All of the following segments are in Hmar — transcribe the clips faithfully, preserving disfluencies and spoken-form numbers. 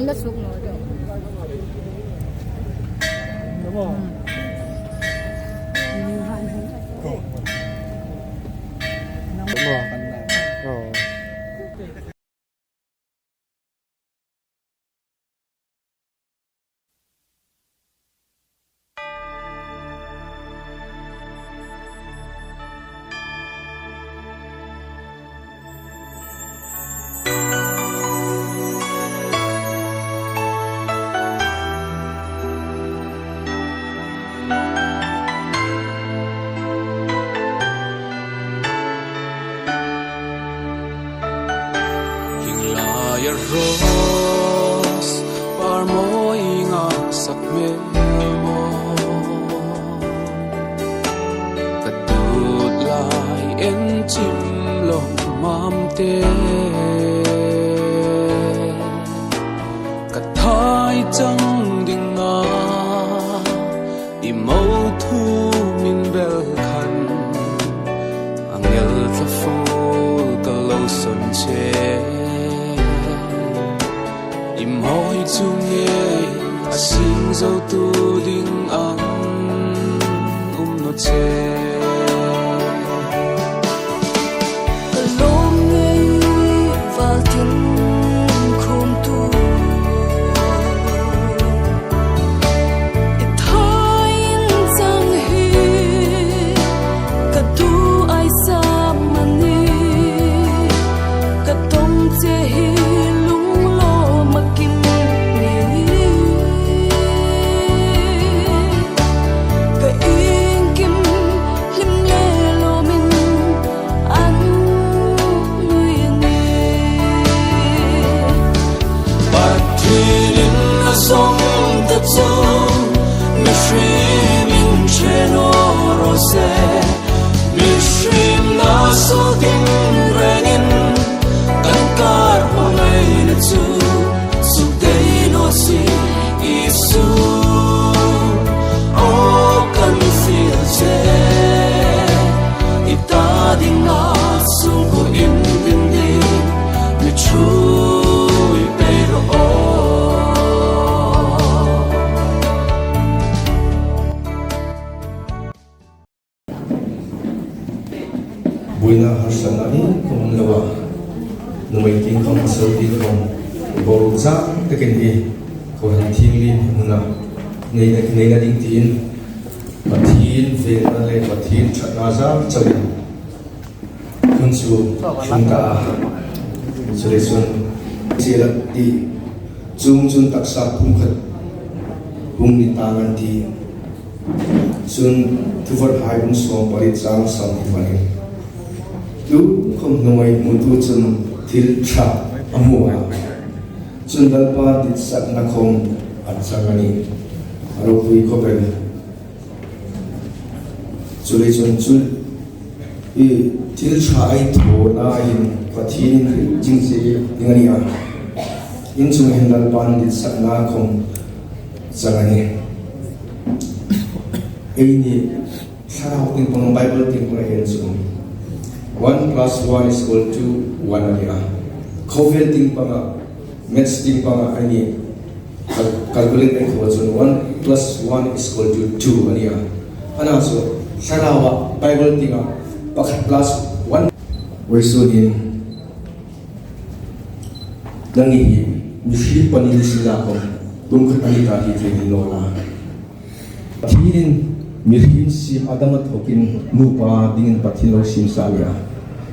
La suk naw deu. Hring laia rose, par mawi nga sak hmel maw. Ka dut lai en chim lo mam te. Ka thai chang ding a, i mo thu min bel khan, angel tla fur ka lo sawn che. I mawi chu ngei a sing zo tu ding ang um naw che. Ka lawm ngei val tin khum tu. I thai in chang hi ka tu ai sam ani. Ka tawng che hi lung lawm a kim ni. Ka iengkim hlim le lawmin an nui ni. Pathienin a zawng ta chu, mihrimin che naw raw se. Mihriemna suol tinrengin kan kar hmaina chu suk dai naw si Isu. Aw kan fiel che, i ta dinga sungkuo indin ding mi ṭhuoi pei rawh aw. Buoina harsatna hi khom lo a, nuhmei tieng khom, pasal tieng khom, boral zâr takin hi kohran thienghlim hmuna neina, neina ding tiin Pathien vêngna le Pathien ṭhatna zâr chauin hun chu tlung ta a. Chuleiin chun, chela ti chuong chun taksa pumkhat hung ni tâng an tih. Chun Thuvarhai bung sawmpali chang sawmhni panin, tukhom nuhmei hmutu chun thil ṭha a hmu a, chun Lalpa ditsakna khom a chang a nih. A ropui khawp el. Chuleiin chun chu i thil ṭha ei thawna hin Pathienin hriet zing che ding a nih a. In chunga hin Lalpan ditsakna khom chang a nih. Eini thlarau tieng pang, Bible tieng pang en chun, one plus one is equal to one a nih a. Khawvel tieng panga, maths tieng panga eini cal-, calculate ei thaw chun one plus one is equal to two a nih a. Ana chu thlaraua Bible tienga pakhat plus one. Vawisun hin nangni hi mihriem pani ni sien la khom, pumkhat a ni ta hi thei naw la. Pathienin mihriem siem Adam a thawkin nupa dingin Pathien lo siem sa a nih a.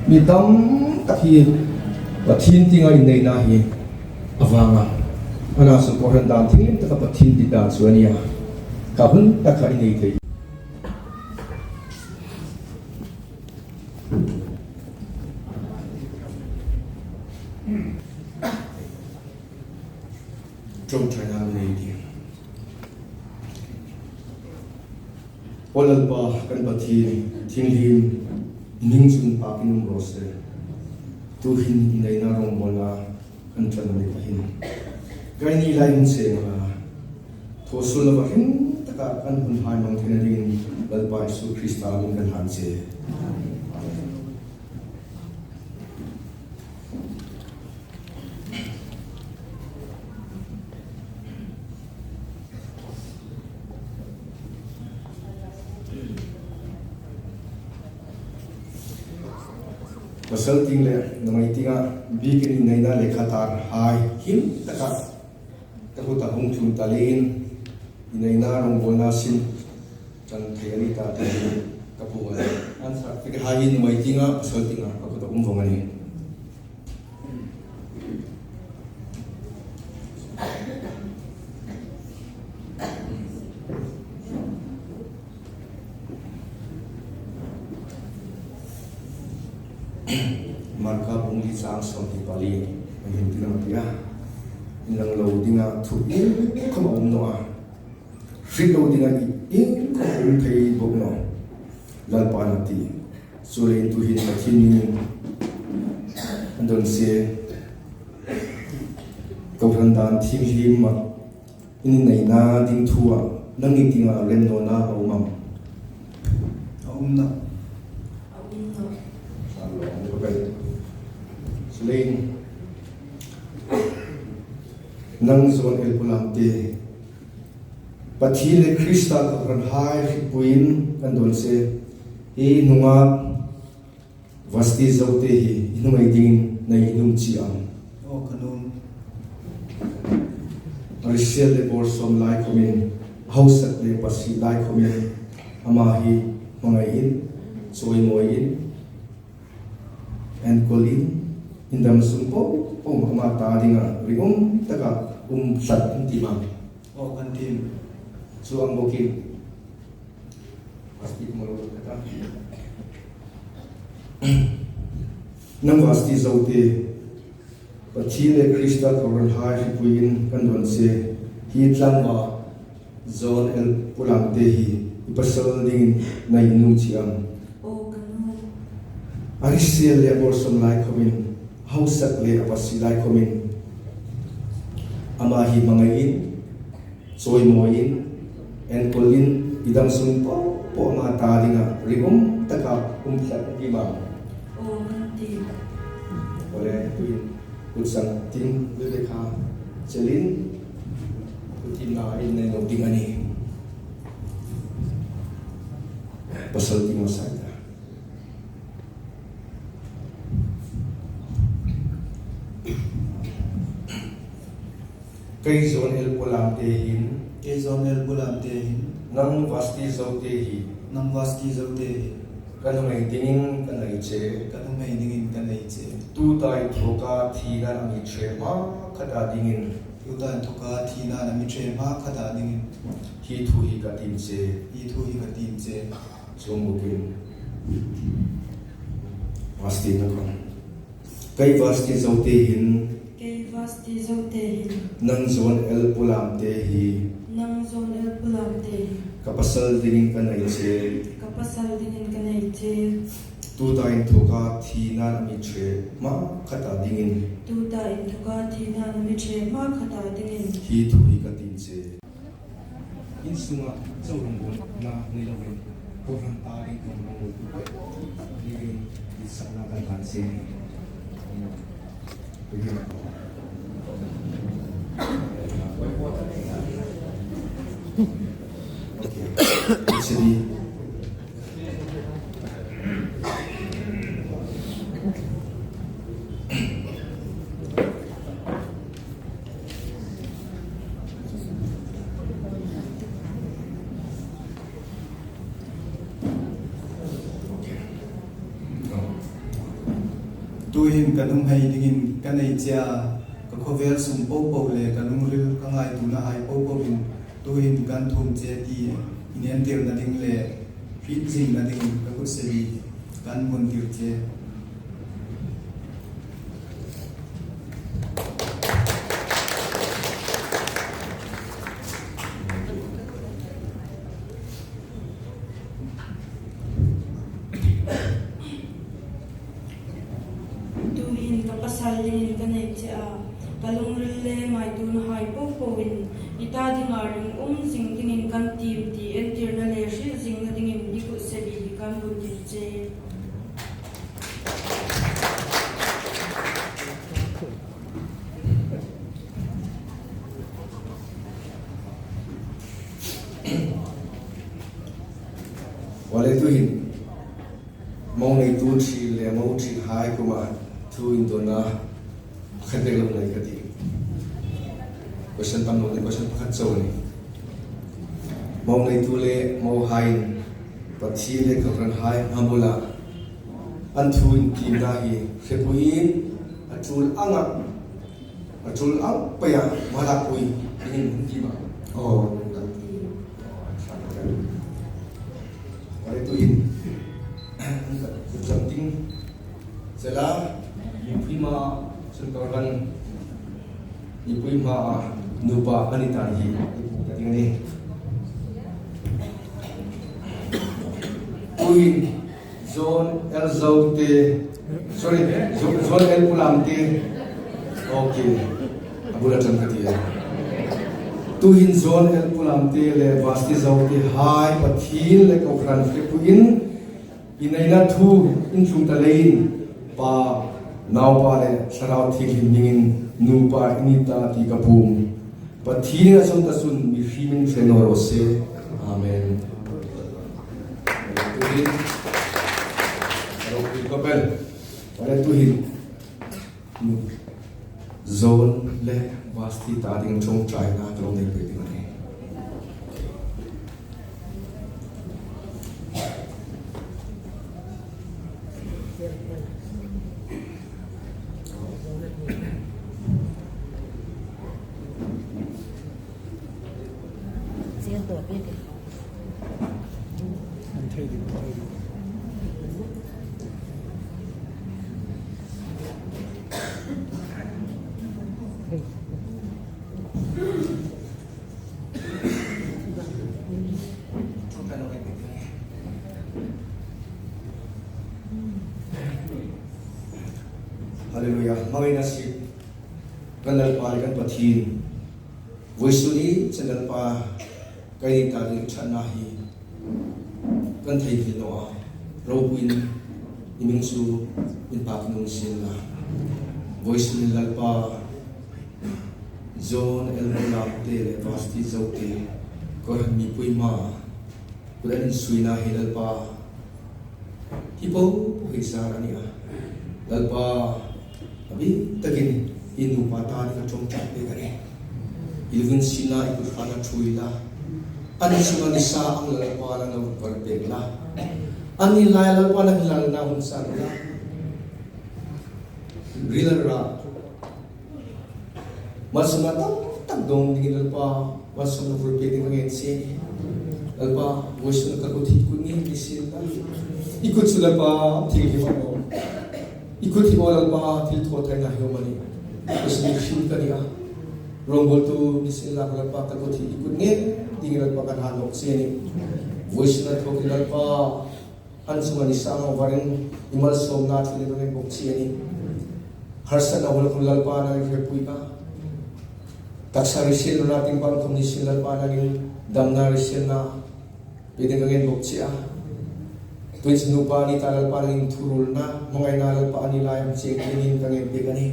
Mi tam tak hi Pathien tienga inneina hi a vâng a. Ana chu kohran dân thienghlim taka Pathien dit dân chu a nih a. Kha hun taka i nei thei. Ṭawngṭaina nei ding. Aw Lalpa kan Pathien thienghlim, i hming chu inpâkin um raw se. Tuhin inneina rawngbawlna kan ṭan a ni ta hin, keini lai hun seng a, thaw suol lova hring taka kan hun hai hmang theina dingin Lalpa Isu Krista hmingin kan hlan che. Amen. Pasal tieng le nuhmei tienga bikin inneina lekha tar hai him taka ka kuta hung tlung ta leiin, inneina rongbawlna sin kan thei a ni ta, ka pu a. An sa, ka hai hi nuhmei tienga, pasal tienga ka kuta um vong a nih. Marka bung li chang sawmhni pali, a him ding a tia. Inlang lo dinga thu iengkhawm a um naw a. Hriet lo dinga iengkhawm a um thei bawk naw. Lalpan a ti. Chuleiin tuhin Pathien hmingin an dawn se. Kohran dan thienghlim a, inneina ding thua nangni tienga remnawna a um am? A um nawh. A um nawh. Chuleiin nang John L. Pulamte, Pathien le Krista kohranhai hrietpuiin kan dawn se. Hi hnunga Vasti Zote hi i nuhmei dingin nei i nuom chie am? Aw, ka nuom. Arisial le bawrsawm lai khomin, hausak le pasi lai khomin, ama hi hmangaiin, chawimawiin, enkawlin, indam sung po po ama ta dinga ringum taka um tlat an ti am? Aw, kan tiem. Chuong bawkin, Vasti mo lo ka ta. Nang Vasti Zote, Pathien le Krista kohranhai hrietpuiin kan dawn se. Hi tlangva John L. Pulamte hi i pasal dingin nei i nuom chie am? Aw, ka nuom. Arisial le bawrsawm lai khomin, hausak le a pasi lai khomin, ama hi hmangaiin, chawimawiin, enkawlin, indam sung po po ama ta dinga ringum taka um tlat an ti am? Aw, kan tiem. Aw le, tuhin kut sang tieng le lekha chelin, kut tiemna inneina ding a nih. Pasal tieng a sai ta. Kei John L. Pulamte hin. Kei John L. Pulamte hin. Nang Vasti Zote hi. Nang Vasti Zote hi. Ka nuhmei dingin ka nei che. Ka nuhmei dingin ka nei che. Tuta inthawka thina'n a mi ṭhe hma khata dingin. Tuta inthawka thina'n a mi ṭhe hma khata dingin. Hi thu hi ka tiem che. Hi thu hi ka tiem che. Chuong bawkin. Vasti na khawm. Kei Vasti Zote hin. Kei Vasti Zote hin. Nang John L. Pulamte hi. Nang John L. Pulamte hi. Ka pasal dingin ka nei che. Ka pasal dingin ka nei che. Tuta inthawka thina'n a mi ṭhe hma khata dingin. Tuta inthawka thina'n a mi ṭhe hma khata dingin. Hi thu hi ka tiem che. Insunga chau rongbawlna nei lovin, kohran ta ding kan rongbawltu pawimawin ditsakna kan hlan che. Okay. Tuhin ka nuhmei dingin ka nei che a, ka khawvel sung po po le ka lungril ka ngaituonahai po poin tuhin kan thum che ti inentirna ding le hriet zingna dingin ka kutsebi kan bun tir che. Tuhin ka pasal dingin ka nei che a, ka lungril le ngaituonahai po poin i ta dinga ringum zing dingin kan tiem ti entirna le hriet zingna dingin i kutsebi kan bun tir che. Aw le, tuhin Mo neitu ṭhi le mo ṭhihai kuoma thu indawnna khat bek lo nei ka tih. Question tam lo nih, question pakhat chau a nih. Mo neitu le mohaiin Pathien le kohranhai hma bula an thu intiemna hi hrepuiin a ṭul anga, a ṭul ang peia hma lakpui dingin hung tiem a. Aw. Aw, tuhin. Zam ting. Chela, mipui hmaa, chun kohran, mipui hmaa nupa a ni ta hi, ka ding a nih. Tuhin, John L. Zote, sorry, Jo-, John L. Pulamte. Okay. A bula ṭan ka ti a. Tuhin John L. Pulamte le Vasti Zotehai Pathien le kohran hrepuiin, i neina thu in tlung ta leiin, Pa, Naupa le Thlarau Thienghlim hmingin nupa i ni ta ti ka pum. Pathienin a zawng ta chun mihriemin hre naw raw se. Amen. Tuhin, a ropui khawp el. Tuhin, John le Vasti ta ding ṭawngṭaina ka lo nei pei ding a nih. Hallelujah. Hmangaina sip kan Lalpa le kan Pathien. Vawisun ni chen Lalpa kan ni ta ding ṭhatna hi kan theinghil naw a. Ropuiin i hming chu inpâk nuom sien la. Vawisun ni Lalpa John L. Pulamte le Vasti Zote kohran mipui hmaa kut an insuina hi Lalpa, hi po po hi zar a ni a. Lalpa, a bik takin i nupa ta ding ka ṭawngṭai pek a nih. I lunginsietna i kut hrangah ṭhuoi la. An chunga nisa ang Lalpa nangin var pek la. An ni lai Lalpa nangin lalna hun san la. Ril an ra. Malsawmna tam tak dawng dingin Lalpa, malsawmna vur pek dingin ka ngen che. Lalpa, vawisun ka kut hi kut ngei ni sien la. I kut chu Lalpa, thil hi ma lo. I kut hi aw Lalpa, thil thaw theina hi aw mani. Ka sin hrim ka ni a. Rongbawltu ni sien la Lalpa, ka kut hi i kut ngei dingin Lalpa ka hlan nawk che a nih. Vawisun a thawkin Lalpa, an chunga nisa ang varin i malsawmna thu dingin ka ngen bawk che a nih. Harsatna hun khom Lalpa nangin hrietpui ka. Taksa hriselna tieng pang khom ni sien Lalpa nangin damna hriselna pek dingin ka ngen bawk che a. Tuhin nupa ni ta Lalpa nangin thuruolna, hmangaina Lalpa a ni lai am che dingin ka ngen pek a nih.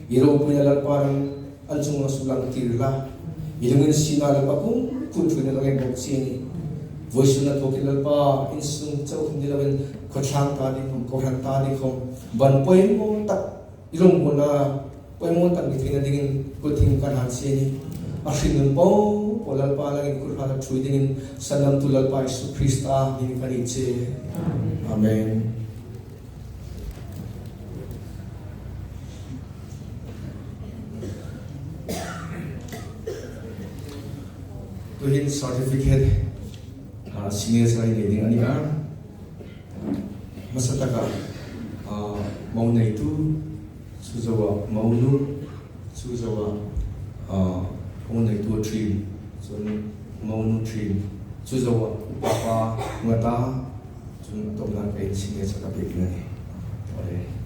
I ropuina Lalpa nangin an chunga suklang tir la. I lunginsietna Lalpa kumkhuoin ka ngen bawk che a nih. Vawisun a thawkin Lalpa insung chau khom ni loin khawtlang ta ding khom, kohran ta ding khom, ban poimaw tak, i rongbawlna poimaw tak ni theina dingin kut hi ka hlan che a nih. A hringnun po po Lalpa nangin kut hrangah ṭhuoi dingin sandamtu Lalpa Isu Krista hmingin ka ngen che. Amen. Tuhin certificate, ah, signature nei ding a ni a. Hmasa taka, ah, mo neitu, chu zoa mo nu, chu zoa, ah, mo neitu ṭhin, chun mo nu ṭhin, chu zoa upa pa ngata, chun a tawpna ka inching nge chaka pek ding a nih. Awle.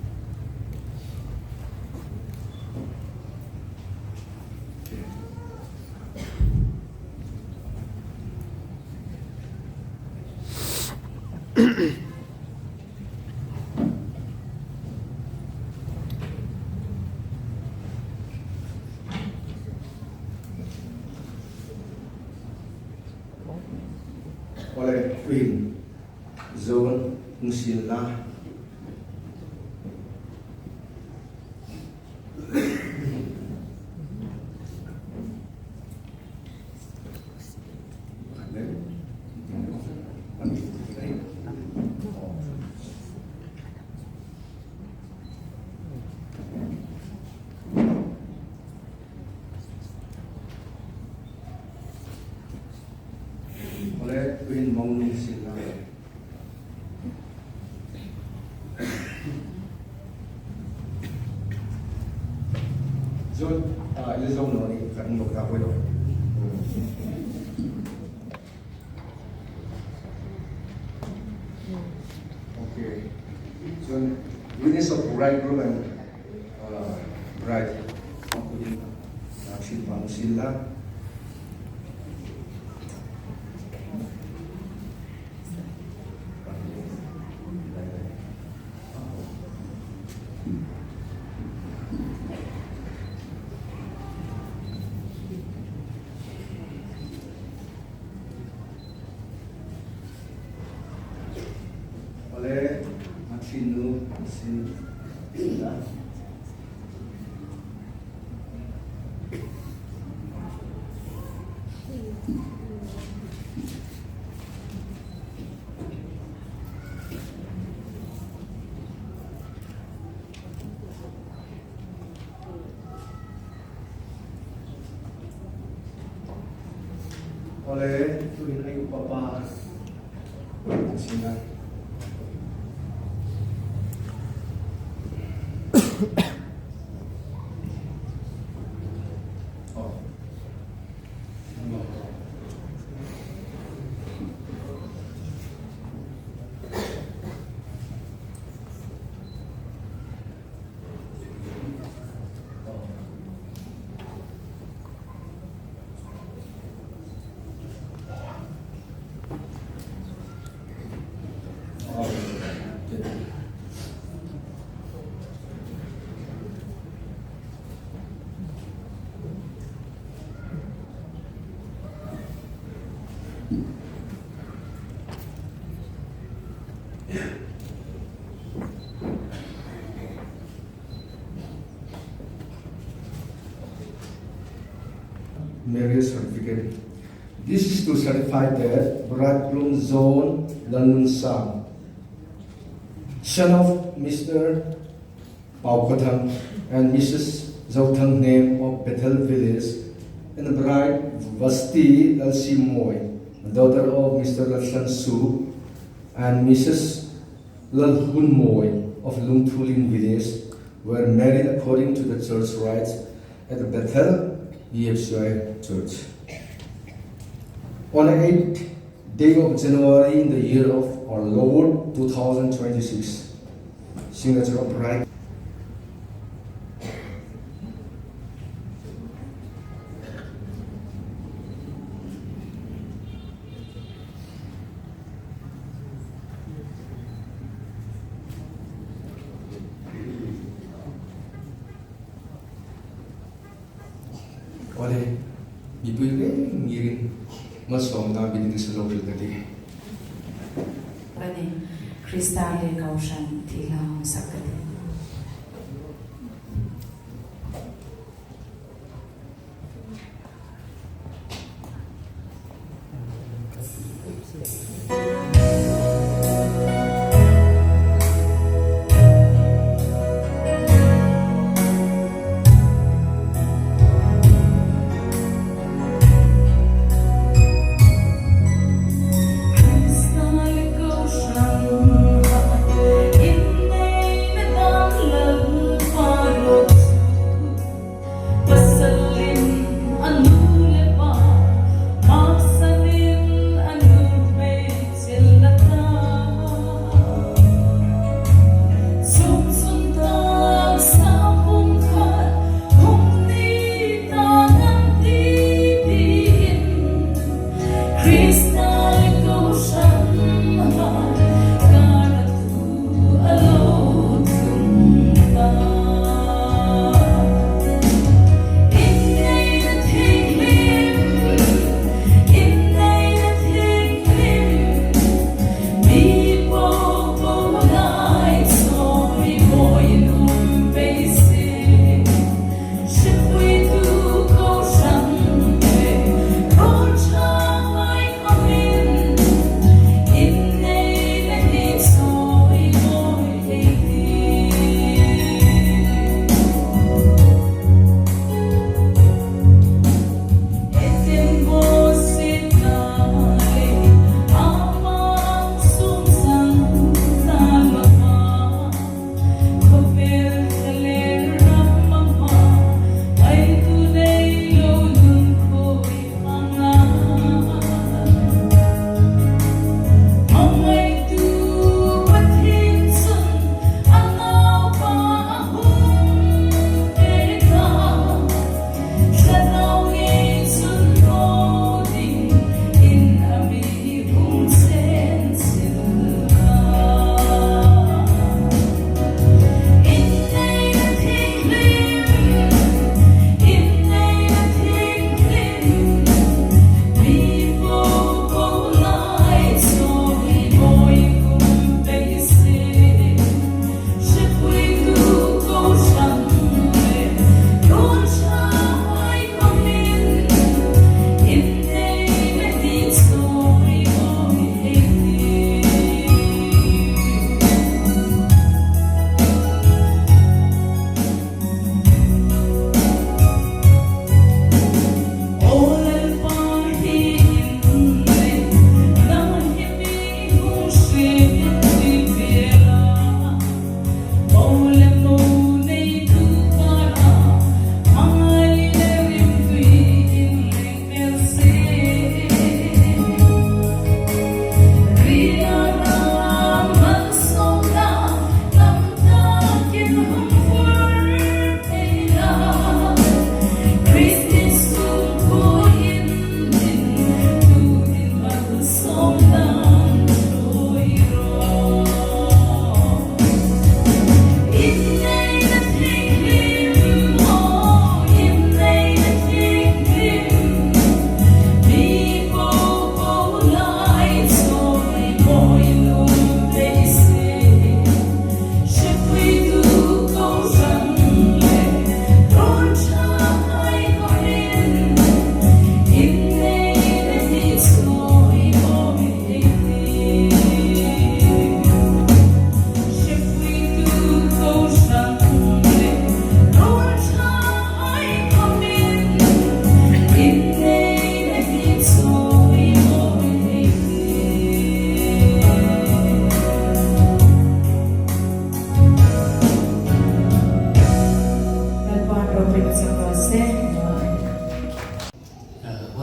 Awle, Queen. John Hung sien la. Ole, tuhin mong hung sien la. John, ah, ile zong no ni kan lo ta ko lo. Okay. John, witness of bridegroom and uh, bride. Hmang kutin, ah, hmang kutin la. Ole, a ṭhinu, sin, la. Ole, tuhin ei upa pa. Sina. Oh. Marriage certificate. This is to certify that bridegroom John Lalnunsang, son of Mister Pau Khawthang and Missus Zothang Hnem of Bethel Village, and the bride Vasti Lalsimoi, daughter of Mister Lalthansu and Missus Lalhunmoi of Lungthulin Village, were married according to the church rites at the Bethel E F C I Church. On the eighth day of January in the year of our Lord two thousand twenty-six, signature of bride. Ole, mipui reng ngirin, malsawmna benediction lo hril ka tih. Ka ni, Krista le kohran thilhang sak ka tih.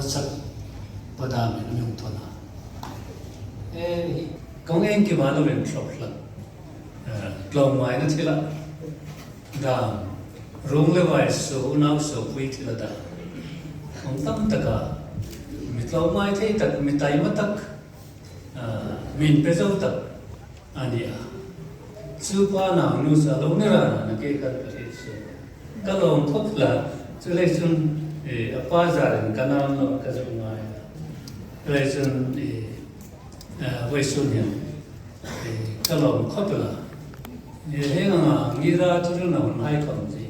Sak padam in mi hung thawn a. E, kong eng ki ma lo men thlop hlak. E, tlawmngaina thila. Dam. Rung le vai so, unau so, pui thila da. Hung tam taka. Mi tlawmngai thei tak, mi taima tak. A, min pe zo tak a ni a. Chu pa nau nu sa lo ni ra na ke kar ka ri su. Ka lawm khop la, chu le chun, e, a pa zarin ka nam lo ka zu ngai. Le chun, e, a, vawisun hin, e, ka lawm khop la. E, he nga nga, ngira chu na hun hai khom chi,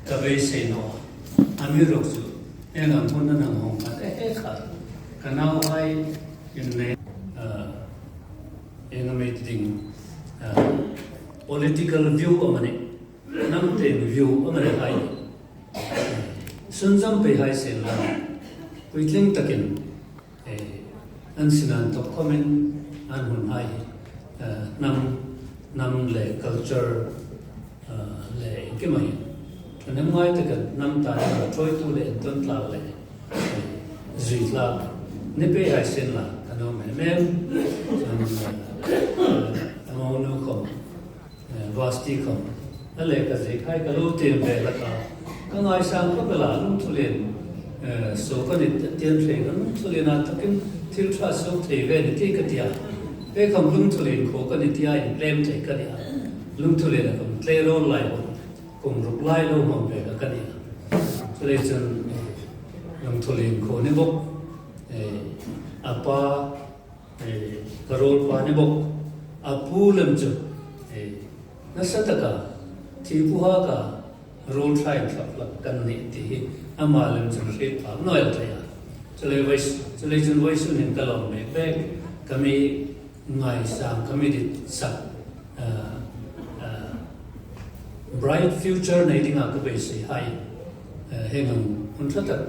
ka beisei naw. A mi ruk chu, he nga hun na nang hong ka, e, he kha. Ka nau hai in ne, a, Eng a mi ti ding, ah, political view amani, namte view amani hai. Sunzawm pei hai sien la, puitling takin, eh, an sinan thawk khawmin an hun hai, eh, nam, nam le culture, ah, le engkim a hin. An em ngai takin nam ta le ṭhuoitu le entawn tlak le zui tlak ni pei hai sien la, ka nuom em em. An, eh, a mo nu khom, eh, Vasti khom. A le ka ziek hai ka lo tiem ve hlak a. Ka ngaisang khop el a, lungthulien, eh, so ka ni tiem thei, ka lungthulien a takin thil ṭha so thei ve ni ti ka ti a. Pei khom lungthulien kho ka ni ti a, intlem thei ka ni a. Lungthulien a khom tlei rawl lai khom. Kum ruk lai lo hmang ve ka ni a. Chuleiin chun, eh, lungthulien kho ni bok, eh, a pa, eh, ka ruol pa ni bok, a pu lem chu, eh, nasa taka, thi pu ha ka, ruol ṭha inthlak hlak kan ni ti hi, ama lem chun hriet phak naw el thei a. Chuleiin vawi, chuleiin chun vawisun hin ka lawm mek mek, ka mi ngaisang ka mi dit sak, ah, ah, bright future nei dinga ka beisei hai, ah, heng ang hun ṭha tak,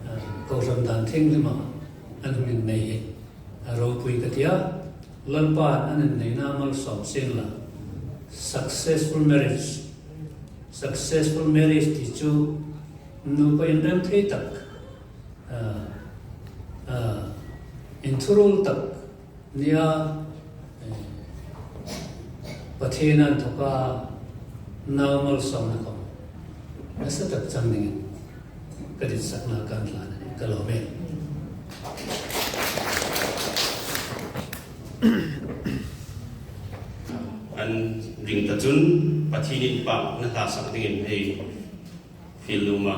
ah, kohran dan thienghlim a an hung innei hi, ah, ropui ka ti a, Lalpan an inneina malsawm sien la, successful marriage, successful marriage ti chu nupa inrem thei tak, ah, ah, inthuruol tak, nia, eh, Pathien an thawka nau malsawmna khom nasa tak chang dingin ka ditsakna kan hlan a nih, ka lawm e. An ring ta chun Pathien inpakna hla sak dingin hei fiel nuom a.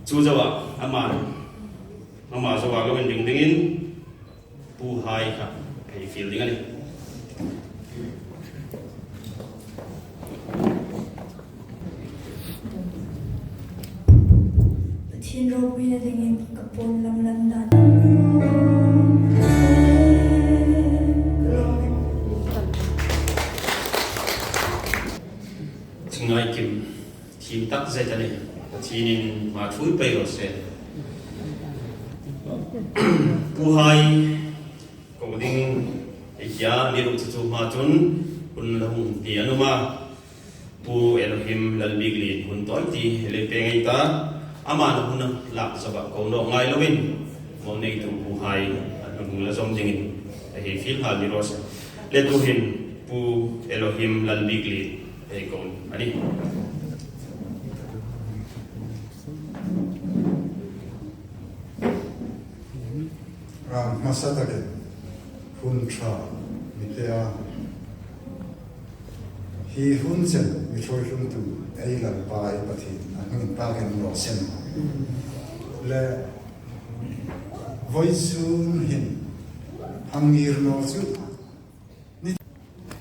Chu zoa ama, ama zoa lo inring dingin Pu hai kha hei fiel ding a nih. Pathien ropuina dingin ka puon lam lan dan. Chingai kim. Thiem tak zet a nih. Pathienin hma ṭhuoi pei raw se. Pu hai, ko ding ei tia ni ruk chu chu hma chun hun la hung ti an um a. Pu Elohim Lalbiklien hun tawi ti le pe ngei ta. Ama na hun a lak zaba ko nawk ngai lovin, mo neitu pu hai an hung la zawm dingin a hei fiel nghal ni raw se. Le tuhin Pu Elohim Lalbiklien ei ko a nih. Ram hmasa takin hun ṭha mi pe a. Hi hun chen mi ṭhuoitlungtu ei Lalpa ei Pathien a hming takin raw se. Le vawisun hin hang ngir naw chu.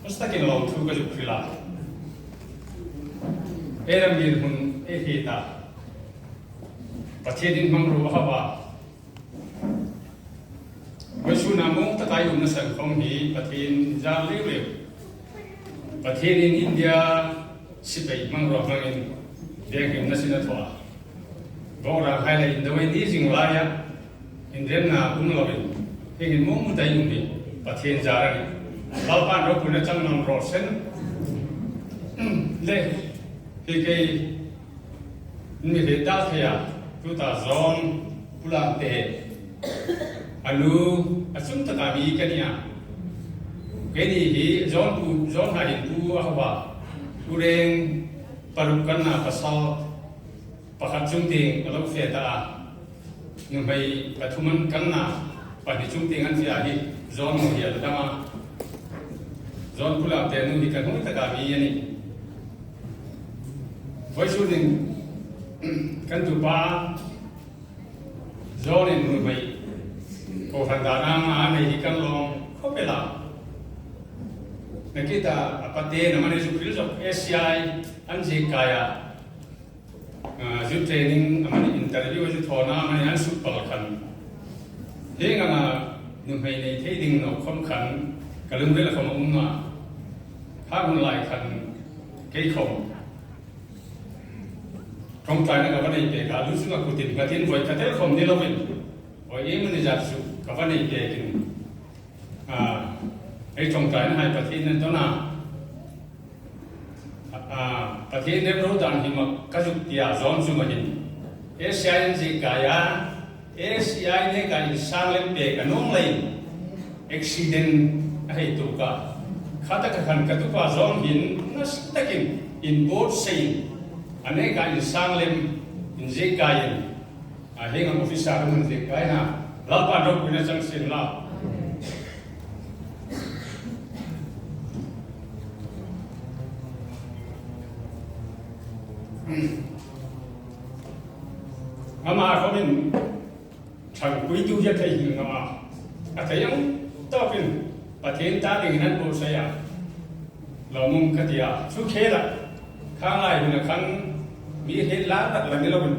Hmasa takin lawmthu ka zuk hril a. Ei ram ngir hun ei hriet a. Pathienin hmangruo a hau a. Vawisuna mawng taka ei umna san khom hi Pathien zar liu liu. Pathienin India sipai hmangruo hmangin biek himna sin a thaw a. Boral hai le indo ei ni zing laia inremna um lovin, hieng hin mawng taka ei um hi Pathien zar a nih. Lalpan ropuina chang nawn raw se. Le, hi kei mi hriet dal thei a, tuta zawn Pu Lamte, a nu, a chung taka mi ka nih a. Keini hi John pu, John hai hin pu a hau a. Pu Reng, paruk kan na pasal, pakhat chung tieng a lo fe ta a. Nuhmei pathum an kan na, pahni chung tieng an fe a hi, John nu hi a la dam a. John Pu Lamte nu hi kan hung taka mi a nih. Vawisun hin kan tupa, John-in nuhmei kohran dan a nei hi kan lawm khawp el a. Nakie ta a paten amanih chu hril zawk, A C I an ziek kai a. Ah, zu training amanih, interview zu thawna amanih an suk pal khan. Hieng anga nuhmei nei thei ding naw khawm khan ka lungrila khawm a um a. Kha hun lai khan kei khawm ṭawngṭaina ka va nei pek a, lu chunga kutin ka tin voi ka tel khawm ni lovin, voi iemani zat chu ka va nei pekin, a, ei ṭawngṭaina hai Pathienin a dawn a. A, a, Pathien remruot dan hi mak ka zuk tia zawm chu ma hin. A C I an ziek kai a, A C I neka insang lem pek a nuom leiin accident a hei tuok a. Kha taka khan ka tupa zawng hin nasa takin inbuotsaiin a neka insang lem inziek kaiin, a, hieng ang officer an ziek kai a. Lalpan ropuina chang sien la. Ama khawmin ṭhangpuitu hi a thei hi ngam a. A thei ang tawkin Pathien ta dingin an buotsai a. Lawmum ka ti a. Chu khela khanglai huna khan mi hriet lar tak la ni lovin,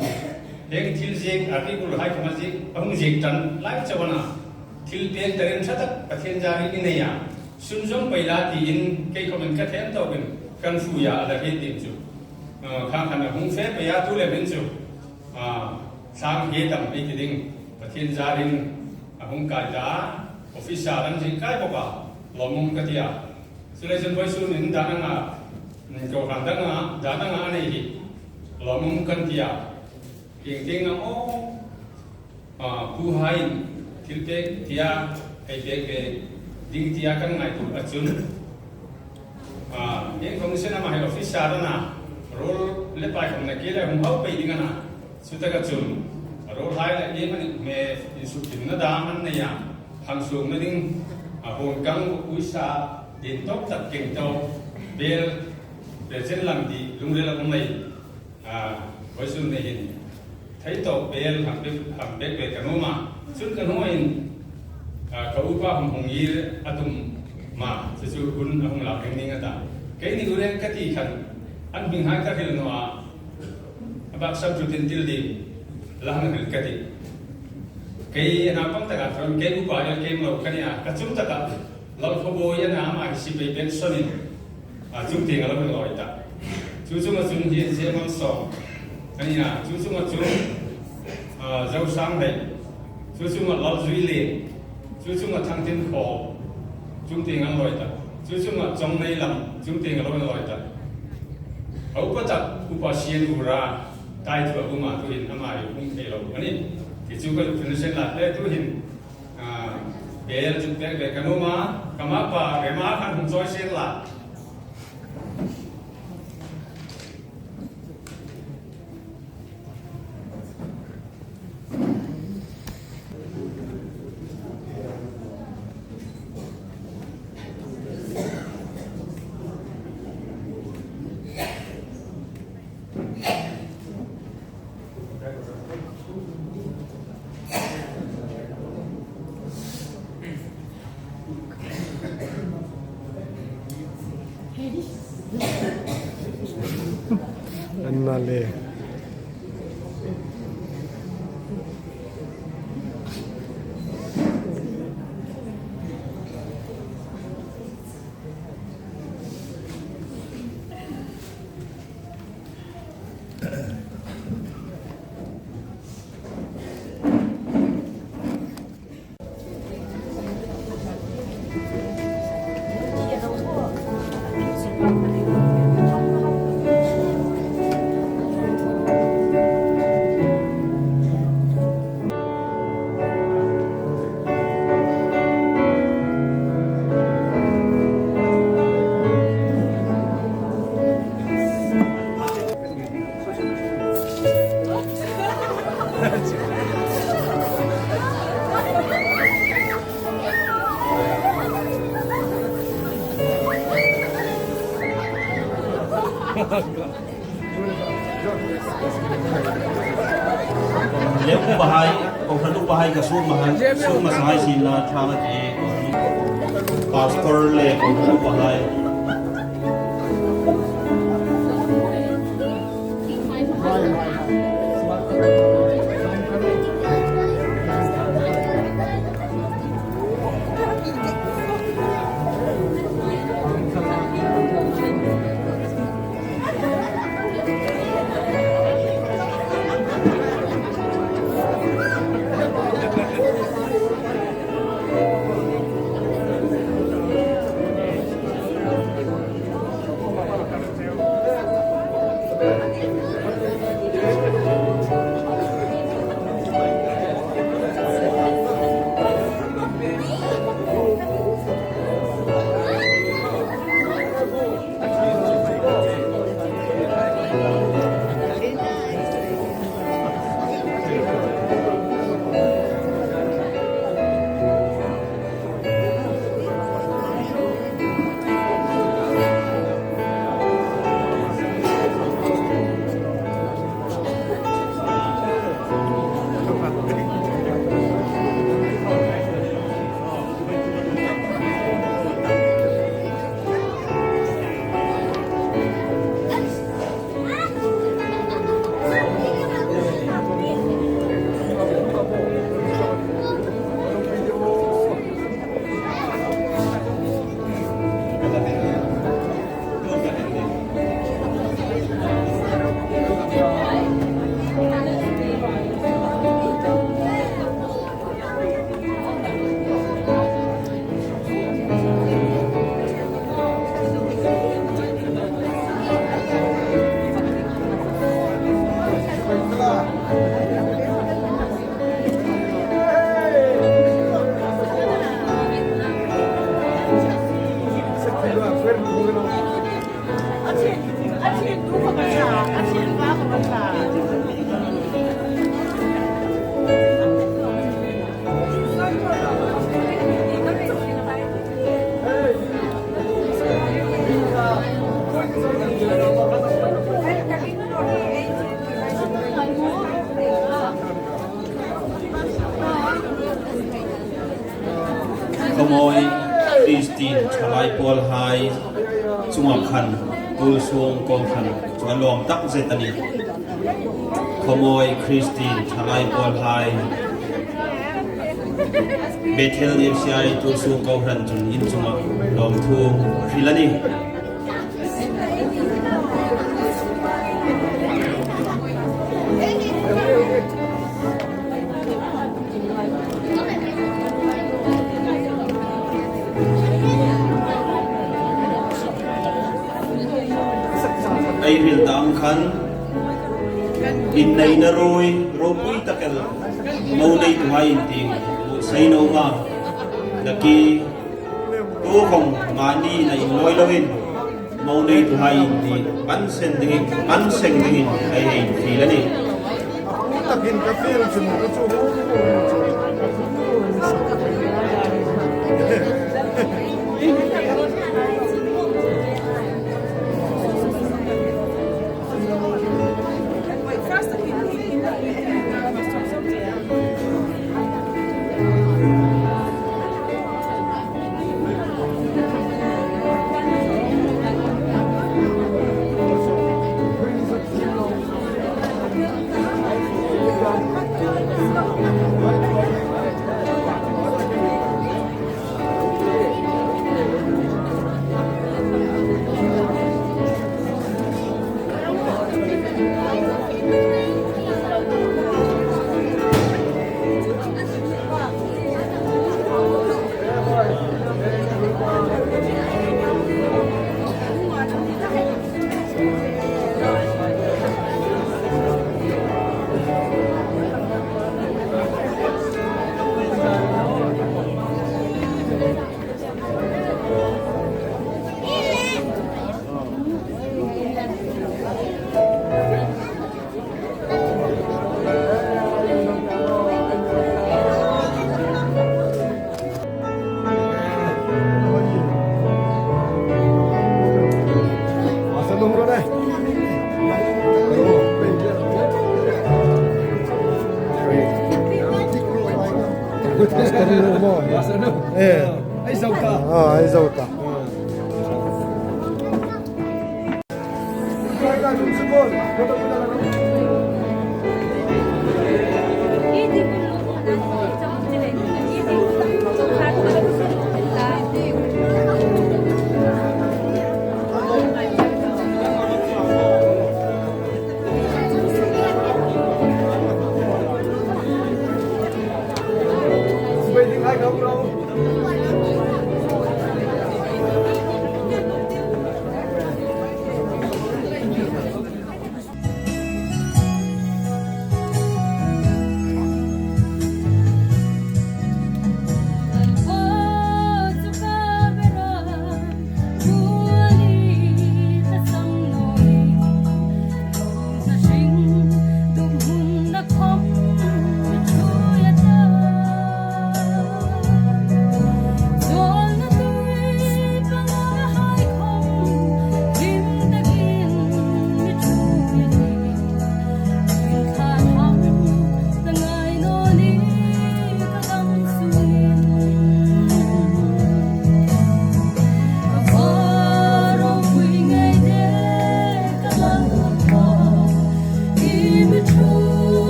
heng thil ziek article hai khawm a ziek, a hung ziek ṭan lai chauh a na. Thil pek tarin ṭha tak Pathien zarin i nei a. Sunzawm pei la tiin kei khawmin ka them tawkin kan fuia a la hriet ding chu. Ah, khang khan a hung fe pei a tu lem in chu. Ah, sang hi tam ei ti ding. Pathien zarin a hung kai ta, officer an ziek kai bawk a, lawmum ka ti a. Chuleiin vawisun hin dan anga, mm, kohran dan anga, dan anga a nei hi lawmum kan ti a. Tieng tieng a aw, ah, puhaiin thil pek tia, hei pek ve ding tia kan ngaituo a chun. Ah, ieng kawng sien ama hei officer a na, ruol le pai khawm nakie le hung hau pei ding a na. Chutaka chun, ruolhai le iemani hme insukthimna dam an nei a, hang suokna ding, a, huon kang uisa din tawk tak keng tawk, bel, bel chen lang ti lungrila um nei. A, vawisun nei hin thei tawk bel hang pek, hang pek ve ka nuom a. Chun ka hnuoiin, a, ka upa hung hung ngir a tum ma, chu chu hun a hung lak ring ning a ta. Keini u reng ka ti khan, an hminghai ka hril naw a. A bak sam chu tin til ding la hang hril ka ti. Kei a naupang taka khan kei upa el kem lo ka ni a, ka chung taka Lalkhawboi a na, ama hi sipai pension-in, a, chung tieng a lo inlawi ta. Chu chunga chun hi Zemal Sawm a ni a, chu chunga chun, a, Zosanghei, chu chunga Lalzuilien, chu chunga Thangtinkhawl, chung tieng an lawi ta. Chu chunga Chawngneilam, chung tieng a lo inlawi ta. A upa tak, Upa Sienbura, tai chu a um a, tuhin ama hi um thei lo a nih. Ti chu ka zuk hril sien la, le tuhin, a, bel zuk pek ve ka nuom a, ka mapa rema khan hung chawi sien la. An na le. Lem upahai, kohran upahai ka suk mahai, suk masahai sin la thang a ti. Pastor le kohran upahai. Khawmawi Kristien ṭhalai pawlhai chunga khan, Tualsung kohran chu a lawm tak zet a nih. Khawmawi Kristien ṭhalai pawlhai Bethel F C I Tualsung kohran chun in chunga lawmthu hril a nih. Ei hril dam khan, inneina ruoi, ropui tak el, mo neituhai inti, sei naw nga, naki, tu khawm mani na inlawi loin, mo neituhai inti, pan seng dingin, pan seng dingin, ei hei infiel a nih. Takin ka fiel chun ka chu. Master nu maw? Master nu. Eh. Ei zo ta. Ah, ei zo ta.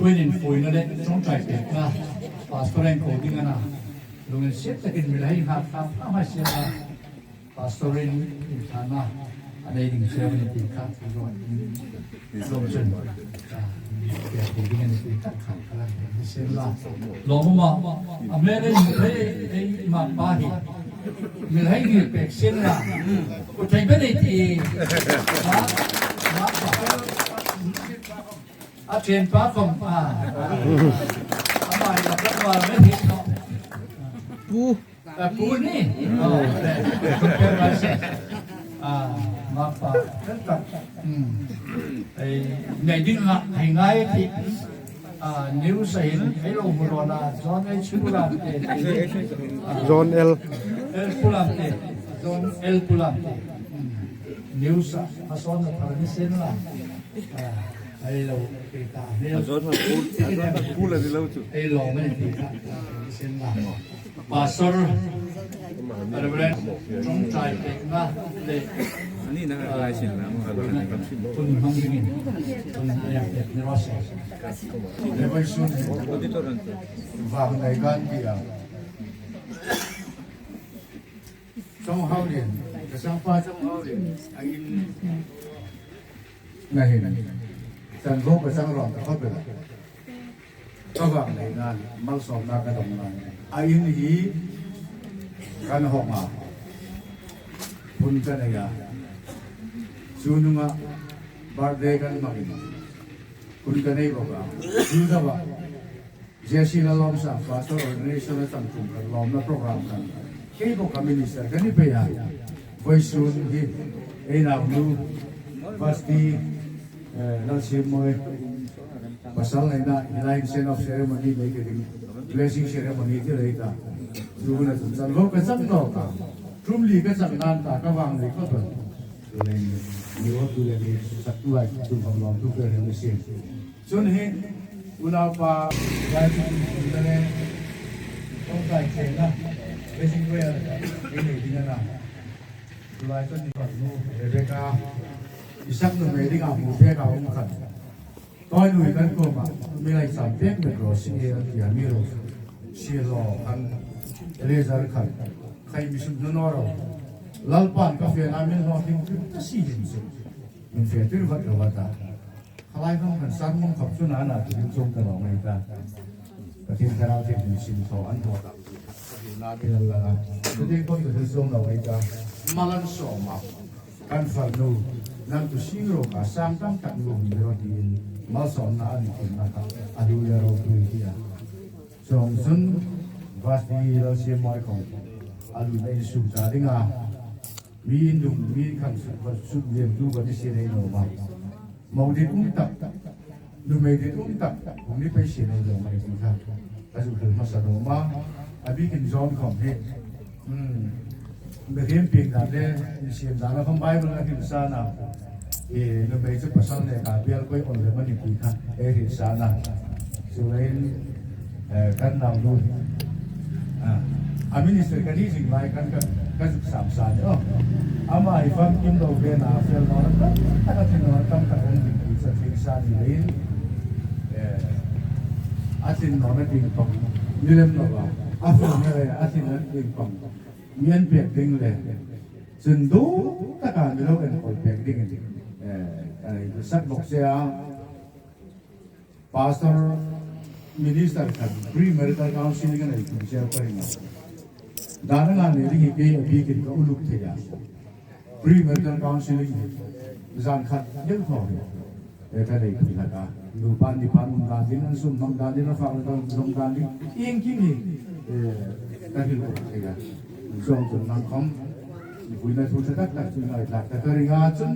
Puinin puina le ṭawngṭai pekna Pastor-in ko ding a na. Lunginsiet takin mi lo hei nghat kham kham hai sienla. Pastor-in inthana a nei ding che a ni ti kha, lo, lo chen. Ka ko ding a ni ti kha, kha, kha, kha, sienla. Lo ma, a hmel ei, ei, ei ma pa hi. Mi lo hei ngir pek sienla. Ko thei be nei ti. Ma, ma, pa. A chen pa khom, a. A mai la ka wa me hi. Pu. A, pu ni. Oh, le. A, ma pa. Tel tak. Hmm. Ei, nei ding a, hei ngai ti. A, news-a hin, ei lo hmu rawn a, John H. Pulamte. A. John L. L. Pulamte. John L. Pulamte. Hmm. News-a, a sawn a thar ni sienla. A. Ei lo, ke ta, hmel. A zawt hmel pu, a zawt hmel pu la ri lo chu. Ei lo, men ti kha, sin la. Pastor, Reverend, ṭawngṭai pekna le. Ani na ka lai sin la, mo ka lai sin. Tun hmang dingin, tun ya pek ni ro se. Le bai sun. Auditor an. Vang ngai kan ti a. Chonghau Lien, ka changpa Chonghau Lien, a in na hin, chanvo ka chang rawn ta khawp el a. Ka vang nei nan, malsawmna ka dong nan. A in hi kan hawng a, hun ka nei a. Chu nunga birthday kan hmangin, hun ka nei bawk a. Chu dawah, J C Lalawmsang Pastor Ordination-a changtum kan lawmna program kan. Kei bawk ka minister ka ni pei a. Vawisun hi ei naunu Vasti, eh, Lalsiemmawi pasal neina hi lai send off ceremony nei ke ding, blessing ceremony ti lei ta. Chu hun a chun chanvo ka chang nawk a. Ṭum li ka chang nan ta ka vang nei khawp el. Chu lei ni, ni o tu le ni sak tu lai tu kan lawm tu ke ni sien. Chun hi, unaupa, lai chu kun kun le, ṭawngṭai chena, blessing prayer, ei nei ding a na. Chu lai chu ni pa nu, Rebecca, Isak nuhmei dinga hmu pek a um khan. Tawi nuhmei kan kuoma, mi lai cham pek met ro si e, ti a mi ro. Si lo khan, Eliezer khan, khai mi sum nu no ro. Lalpan ka fe na min lo ding, ta si hin chu. Min fe tir vat lo vat a. Khalai hmang khan san hmang khawp chu na na tu ding chuong ka lo ngai ta. Pathien Thlarau Thienghlim sin thaw an thaw ta. Na ti la la. Tu ding khawm tu ding chuong lo ngai ta. Mal an sawm a. Kan fanu. Nang tu sing ro ka sang tam tak lo ni ro tiin. Malsawmna an kin na ka. A lu le ro tu hi a. Chuong chun Vasti Lalsiemmawi khawm. A lu le in sum ta ding a. Mi in dung, mi in khang suk, suk liemtu ka ni si nei lo ma. Mo dit um tak, nuhmei dit um tak, hung ni pei si nei lo ma, ei ti kha. Ka zuk hril hmasa lo ma, a bikin John khawm hi. Hmm. Bethlehem pieng dan le, insiem dan a khawm Bible a hril sa na. E, nuhmei chu pasal neka bial koi on le mani ti kha, ei hril sa na. Chuleiin, eh, kan naunu. Ah, a minister ka ni zing lai kan ka, ka zuk sam sa ni aw. Ama hi famkim lo ve na, fel nawna tam tak, a tlin nawna tam tak um ding ti chu a tling sa ni leiin. Eh, a tlin nawna ding pang. Ni lem lo va. A fel ni le, a tlin nawna ding pang. Mi an pek ding le. Chun du taka mi lo enkawl pek dingin. Eh, a nei sak bawk che a. Pastor, minister khan premarital counseling a nei tum che ka ring a. Dan anga nei ding hi kei a bikin ka uluk thei a. Premarital counseling hi zan khat deu thaw hi. E, ka nei pui hlak a. Nupa ni pan um dan ding, an sum hmang dan ding, a fak le ka um dan ding. Iengkim hi, e, ka hril bawk thei a. Chuong chun nang khawm, infuina thu ṭha tak tak chu ngai tlak ta ka ring a chun,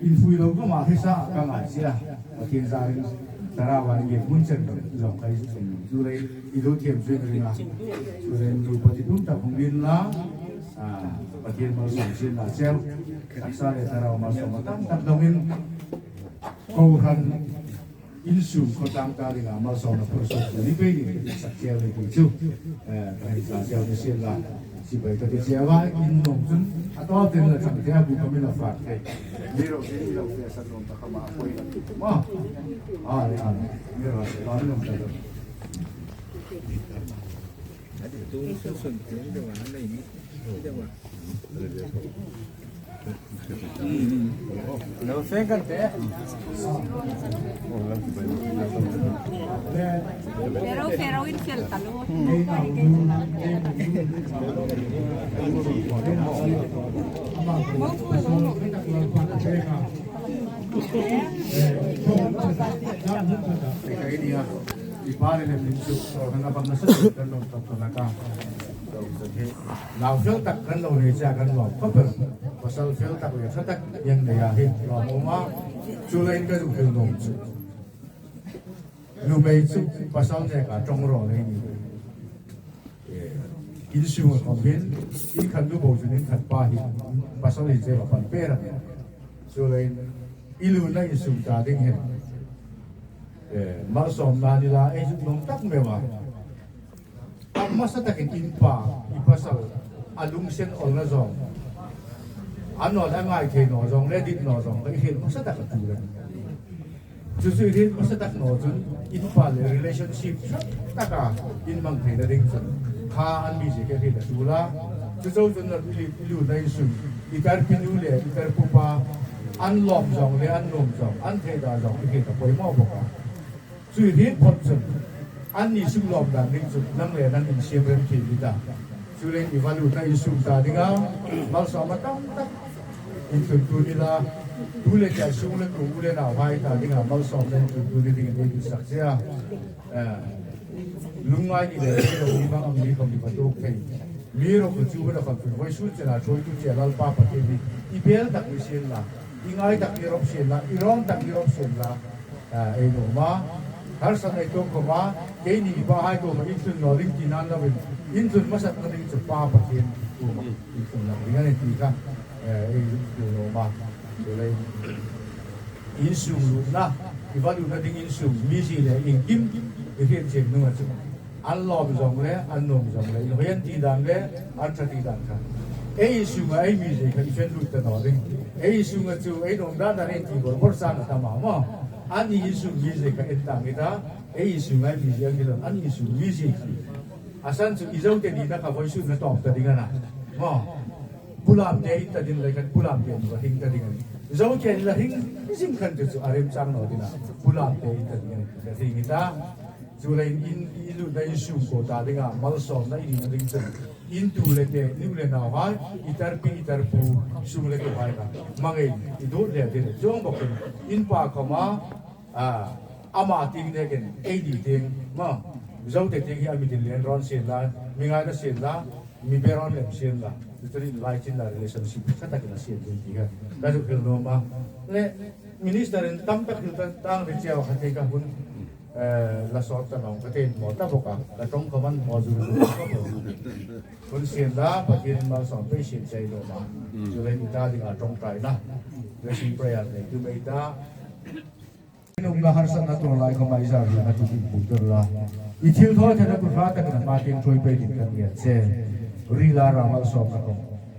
infui lo khawma hre sa ka ngai si a. Pathien zarin Thlarauin ngir hmun chen zawng kai chu lei i lo thiam chu ring a. Chu lei nupa ti tum tak hung din la. A, Pathien malsawm sien la cheu. Taksa le Thlarau malsawm a tam tak dongin. Kohran insum khawtlang ta dinga malsawmna phur sawt ni pei ni sak cheu ni ti chu. Eh, ka hei sa cheu ni sien la. Sipai ka ti cheu a, in nuom chun a tawp ten la chang thei a, bu ka mi la fak thei. Pero, pero in fel taluo. Nau fel tak kan lo nei che a kan lawm khawp el. Pasal fel tak le ṭha tak hieng nei a hin lawm a um a. Chuleiin ka zuk hril nuom chu, nuhmei chu pasal neka ṭawng rawl ei ni. Eh, in sunga khawm hin, in khat nu bo chun in khat pa hi pasal hi che va pan pei rak. Chuleiin i lutna insung ta ding hin, eh, malsawmna ni la, ei zuk nuom tak meu a. A hmasa takin in pa, i pasal, a lunginsen awlna zawng, a naw le a ngai thei naw zawng le dit naw zawng kha i hril hmasa tak a tul a. Chu chu i hril hmasa tak naw chun in pa le relationship ṭha taka in hmang theina ding chun kha an mi zie kha hril a tul a. Chu chu chun i lutna insung, i tarpi nu le i tarpu pa an lawm zawng le an nuom zawng, an thei dan zawng i hril a poimaw bawk a. Chu i hril phot chun, anni suk lawm dan ding chu nang le nang in siem rem thei ni ta. Chuleiin i va lutna insung ta dinga malsawmna tam tak intlun tu ni la, tu le tia sung le tu, u le nauhai ta dinga malsawmna intlun tu ni dingin ei sak che a. Eh, lungngai ni le, ni lo ni bang ang ni khawm ni va tuok thei. Mi ro ku chu va da khawm chu, vawisun chena ṭhuoitu che Lalpa Pathien hi i bel tak ni sien la, i ngai tak ni rawp sien la, i rawng tak ni rawp sien la, a, ei nuom a. Harsatna ei tuok khawm a, keini i pahai kuoma intlun naw ding tina lovin, intlun hmasatna ding chu Pa Pathien kuoma intlun lo ding a nih ti kha, eh, ei nuom a. Chuleiin insung lutna, i va lutna ding insung, mizie le iengkim i hriet chieng hnunga chu, an lawm zawng le an nuom zawng le, inhawi an ti dan le an ṭha ti dan kha, ei insunga ei mizie kha i fen lut ta naw ding. Ei insunga chu ei nuom dan dan ei ti bor bor chang a tam a maw. Anni insung mizie kha en tang i ta, ei insunga ei mizie ang hi lo, anni insung mizie khi. A san chu i Zote Nina kha vawisun a tawp ta ding a na maw. Pu Lamte in ta ding lei khan Pu Lamte in va hring ta ding a nih. Zote in la hring zing khan chu chu a remchang naw ding a, Pu Lamte in ta ding a nih, ka hring i ta. Chuleiin in, i lutna insung kuo ta dinga malsawmna i nina ding chun, in tu le te, nu le nauhai, i tarpi i tarpu, sung le tuhai kha hmangai, i dut le dil chuong bawkin, in pa khawma, a, ama tieng nekin ei ni tieng maw, Zote tieng hi a mi dil le an rawn sien la, mi ngaina sien la, mi be rawn lem sien la, chu chu inlaichinna relationship ṭha takin a sien ding ti kha ka zuk hril nuom a. Le minister in tam tak hril ta tang ve chiau kha thei ka hun, eh, la sawt ta naw ka ti maw ta bawk a, ka ṭawng ka man maw zu zu ka bawk. Hun sien la, Pathienin malsawm pei sien chai lo ma. Chuleiin i ta dinga ṭawngṭaina, blessing prayer nei tu mei ta. Nung la harsatna tuor lai khawma i zar hlana tu ding pu tur la, i thil thaw thena ku hra takin ama tieng ṭhuoi pei ding kan ngiat che. Ri la ra malsawmna khawm,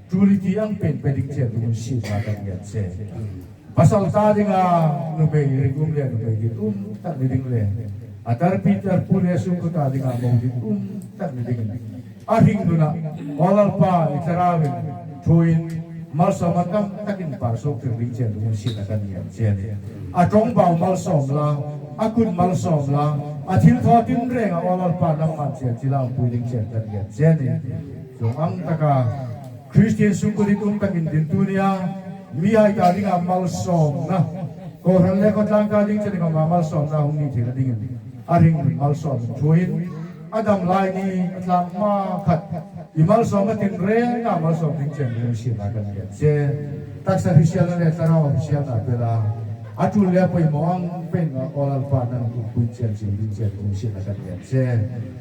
tul i ti ang pen pe ding che tu hun sietna kan ngiat che. Pasal ta dinga nuhmei ringum le nuhmei ditum tak ni ding le, a tarpi tarpu le sungkuo ta dinga mo ditum tak ni ding. A hringnuna, aw Lalpa, i Thlarauin ṭhuoiin malsawmna tam takin pal suok tir ding chien ding sietna kan ngiat che a nih. A ṭawngbau malsawm la, a kut malsawm la, a thil thaw tinrenga aw Lalpa nangman chel chila umpui ding chien kan ngiat che a nih. Chuong ang taka Kristien sungkuo ditum takin din tu nia, mihai ta dinga malsawmna, kohran le khawtlang ta ding che dinga malsawmna hung ni theina dingin, a hringnun malsawm ṭhuoiin, a dam lai ni a tlak hma khat, i malsawmna tinrenga malsawm ding chien ding sietna kan ngiat che. Taksa hriselna le Thlarau hriselna pela, a tul le poimaw ang penga aw Lalpa nang umpui chien chien ding chien ding sietna kan ngiat che.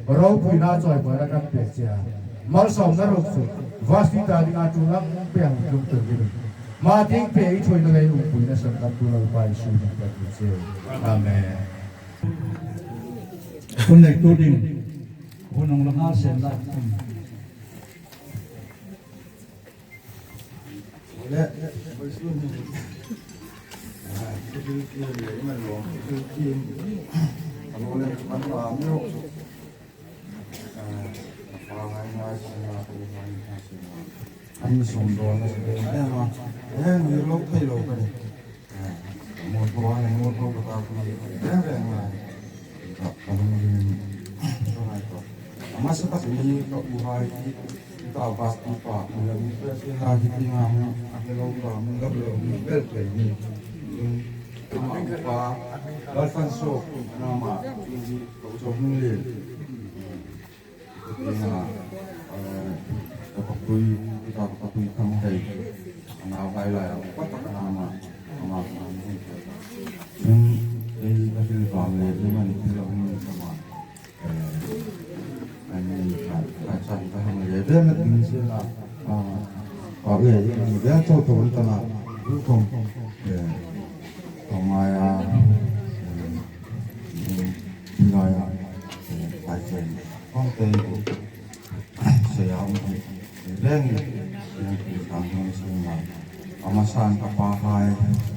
Ropuina chawimawina kan pek che a. Malsawmna ruok chu Vasti ta dinga tul ang peng tlung tir ding. Ama tieng pe i ṭhuoina le umpuina san kan tu Lalpa Isu hmingin kan ngen che. Amen. Hun nei tu ding. Hun hung la nga sen la. Le, vawisun ni. Ah, security le, i man lo, security. Kan lo le, kan la, mi lo. Ah, a fa ngai ngai, sa ngai, ko ngai ngai, sa ngai. An sum do na, sa ngai, ma. Eh, mi lo, thei lo, ka ni. Mo tho a, mo tho ka ta ku ni, reng reng a. Ka, ka lung ring, ka ngai to. A hmasa tak ni ka u hai ti, ta bas tu pa, mi la mi pe si na hi ti nga mo, a ke lo ka, mi la lo, mi bel pe ni. Ama pa, bal fan so, na ma, ti ni, ka u so hung le. Ina, eh, ka papui, ka papui khang thei. Ana vai lai, ka tak ana ma, ama, ama, ama. Sim, ei, ka thil vang le, ei man, thil a hung sama. Eh, ani, ka, ka chan, ka hang le, ve met ding si la. Ah, ka ve, ei man, ve, to, to, ta na. Lu kong. Eh, ka ngai a, eh, eh, ngai a, eh, ai chen. Hong te bu. Saya um hi. Reng, reng ki tang hong sung la. Ama san ka pa hai.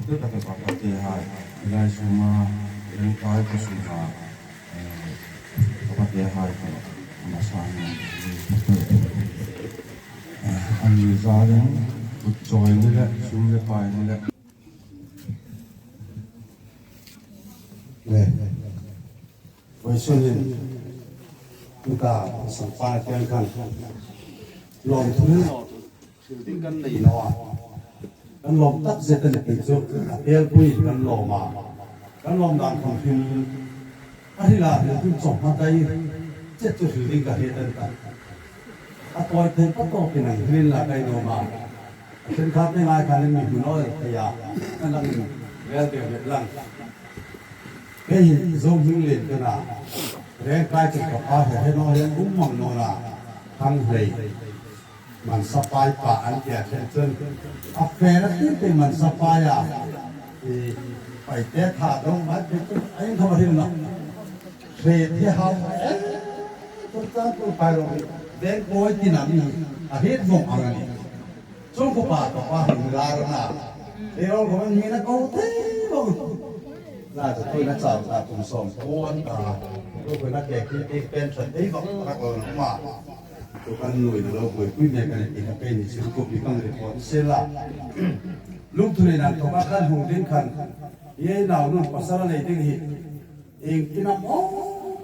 Tu ka te pa ka te hai. Ilai sunga, reng kai ka sunga. Eh, ka pa te hai ka. Ama san. Eh, an ni za reng. Kut choi ni le, sum le pai ni le. Le. Vawisun hin, tuta sangpa tiang khan, lawmthu, thil ding kan nei naw a. Kan lawm tak zet a ni ti chu, a tel pui kan lawm a. Kan lawm dan khom hin, a hril a, hril tun chawk hma dai, chet chu hril ding ka hriet a ni ta. A tawi thei pa tawkin an hril la kai naw ma. A ṭhenkhat te ngai khan mi hmu naw el thei a. Kan lang in, vel vel lang. Kei hi zo hming lien ka na. Rengkai chu ka pa he he naw hian um mang naw na. Thang hlei. Mansa pai pa an tia chen chun. A fe na tin te mansa pai a. I pai te tha dong mai te chu a in thawm a hin na. Fe te hau. Eh, tu tan tu pai lo. Veng koi ti na mi. A hit vong ang a ni. Chung ko pa, ko pa hin la ra na. Ei ro ko man mi na ko te lo. La ta tu na chau ta kum som ko an ta. Ko ko na ke ki ti pen sa te ba ka ko ma. Ko kan nui lo ko ku me ka ni ka pe ni si ko bi kan report se la. Lung tu ni na ko pa kan hung ding khan. Ye nau nun pasal nei ding hi. Eng tina mo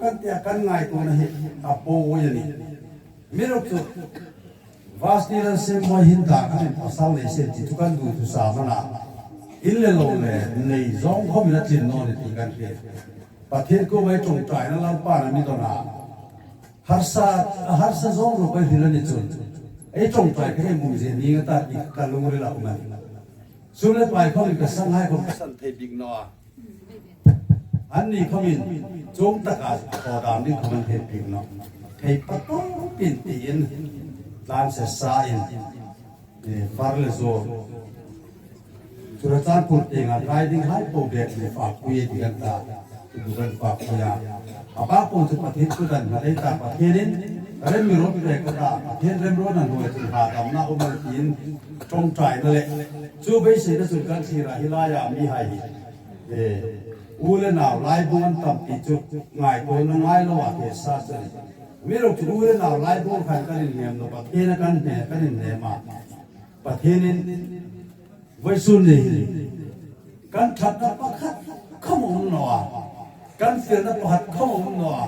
kan tia kan ngaituona hi a po ya ni. Mi ro chu. Vas ni la sem mo hin ta kan pasal nei sem ti chu kan du tu sa mana. In le lo le nei zong khom na chin naw ni ti kan ti. Pathian ko mai ṭawngṭaina Lalpan a mi dawna. Harsa, harsa zong lo kan hril a ni chun. Ei ṭawngṭai ka hei mung zie ni nga ta ti ka lungrila um a ni. Sum le pai khom ka sanghai khom ka san thei bik naw a. An ni khomin, chuong taka thaw dam ding khom an thei bik naw. Thei pa tawpin tiin, tlan se sa in, eh, far le zawr. Churachandpur tienga kai ding hai po bek le fak pui ti kan ta, tu kan fak pui a. A pa po chu Pathian thu dan na dei ta Pathianin, rem mi rawt ve ka ta, Pathian remruotna hnuoia chun hadamna um a tiin, ṭawngṭaina le. Chu beiseina chun kan thlir a hi laia mi hai hi. Eh, u le nau laibung an tam ti chu ngaituona ngai lo a ke sa chun. Mi ro chu u le nau laibung khan kan inhnem naw, Pathian kan hne, kan inhnem a. Pathienin vawisun ni hi kan ṭhatna pakhat khom um naw a. Kan felna pakhat khom um naw a.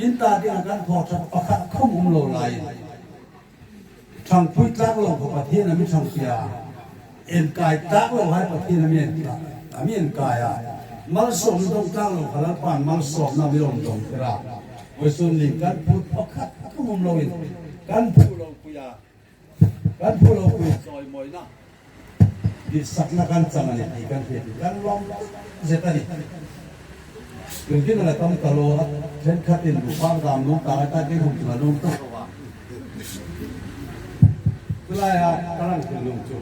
In ta ding kan thaw ṭhat pakhat khom um lo lai. Ṭhangpui tlak lo kha Pathian a mi ṭhangpui a. Enkai tlak lo hai Pathian a mi enkai, a mi enkai a. Malsawmna dawng tlak lo kha Lalpan malsawmna a mi lo dawng tir a. Vawisun ni kan phut pakhat khom um loin kan phu lo pui a. Kan phu lo pui chawimawina. Ditsakna kan chang a ni ti kan hriet, kan lawm zet a ni. Tun tin a la tam ta lo a, ṭhenkhatin bu pang dam nuom ta, ta ding hung tlung nuom ta lo a. Tulaia ka lang thil nuom chu.